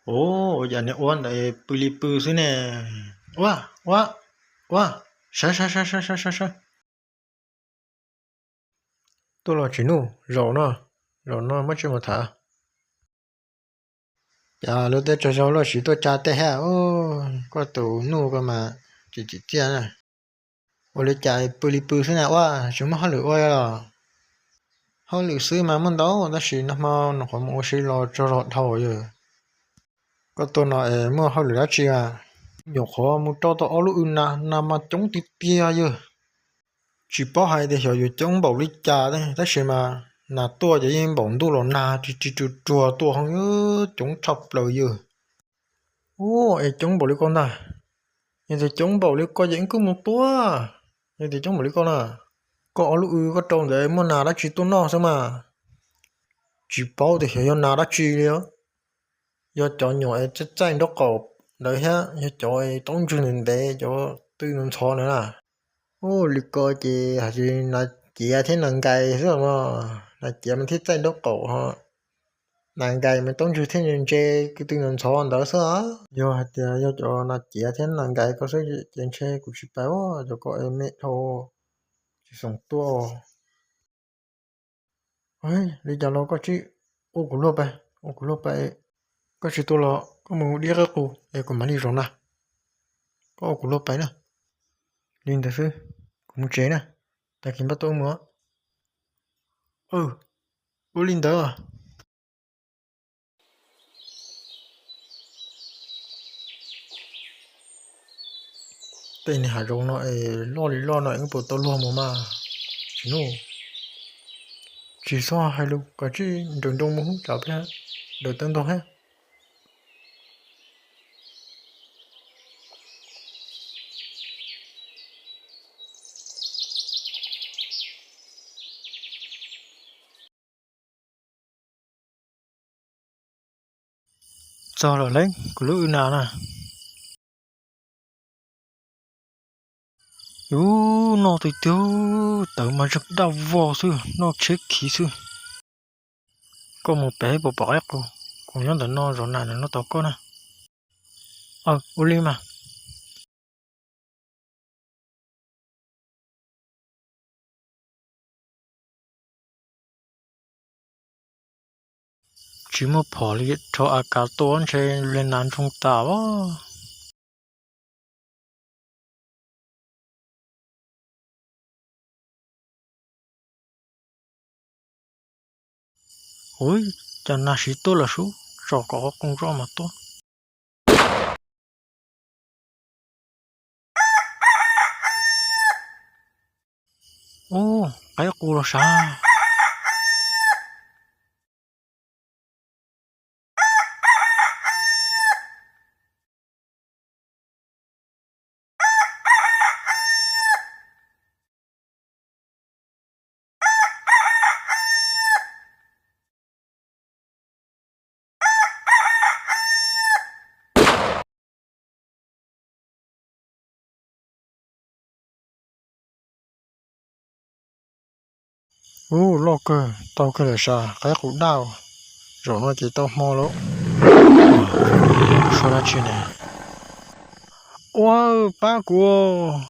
Ua cas niag ua ntawd pw li pw xwb ne? Ua, ua, ua, sawv, sawv, sawv, sawv, sawv, sawv. Tuaj los tsis nuj, zaum no, zaum no muab tsis mus tham. Cas lub teb tsaug zog luaj tsis tuaj tsa tej thiab. Koj tus nuj ko mas tsis tsim txiaj na. Ua li cas pw li pw xwb na, ua tsis muaj hauj lwm ua los? Hauj lwm xwb mas muaj ntau tab sis nag hmo nyuam qhuav mus ua si los tsaug zog dhau yawg. Koj tuaj no es muaj hauj lwm dab tsi a? Nyuam qhuav mus rau tau ob lub w nas, nas mas coob tiag tiag yawg. Tsis paub hais tias xyov yuav coob npaum li cas tab sis mas nas tuaj ces yeej npaum ntuj los nag ris ris ruag ruag tuaj ho coob tshaj plaws yawg. Ua es coob npaum li ko ntag. Yog tias coob npaum li ko ces wb kuj mus tua. Yog tias coob npaum li ko na, koj ob lub w koj rau ntawd muaj nas dab tsi tuaj noj xwb mas. Tsis paub tias xyov yog nas dab tsi li. Yog cov nyuam es txaij nraub qaum ntawd thiab yog cov taub ntswg ntev ntev cov tw ntxhov ntxhov ntawd na. Ua li ko ces hais tias nas ciav thiab nas nkais xwb mas. Nas ciav mas thiab txaij nraub qaum ho, nas nkais mas taub ntswg thiab ntse ntse tw ntxhov ntxhov ntawd xwb. Yog hais tias yog cov nas ciav thiab nas nkais ko xwb ces ntshe kuv tsis pais, cov ko es me dhau, tsis xoom tuaj. Li cas los koj tsis ua kuv luag pais, ua kuv luag pais. Koj tsis tuaj los koj mus diab qaib qus es kuv mam li zaum na. Koj ua kuv luag pais na. Li ntawd xwb, kuv mus tsev na, tag kis npaj tuaj mus. Ua li ntawd. Tej niag hav zoov no es loj li loj no wb puas tau luag mus mas. Tsis nuj, tsis txhob hais lus, koj tsis nrawm nroos mus hub tsam peb daws tawv ntog thiab. Txog lawm lauj, kuv lub w nas na. Ub, noj twg twg, tawv mas zeeg daj vog xwb, noj tsheb khiv xwb. Koj mus pem puas pom qaib qus? Kuv nyob ntawm no zov nas ntawm no tos koj na. Aw, ua li mas. Tsis muaj phom li, rho A K tua ntshe li nas ntsoog tas os. Ub, cas nas siv tuaj lawm sub, tsom kom qhov qoos tso mas tuaj. Ub, qaib qus los sav. Ub, loj kawg, tau kawg lawm sav, qaib qus daj. Zaum no ces tau hmo lawm. Suab dab tsi ne? Ua, pab kuv.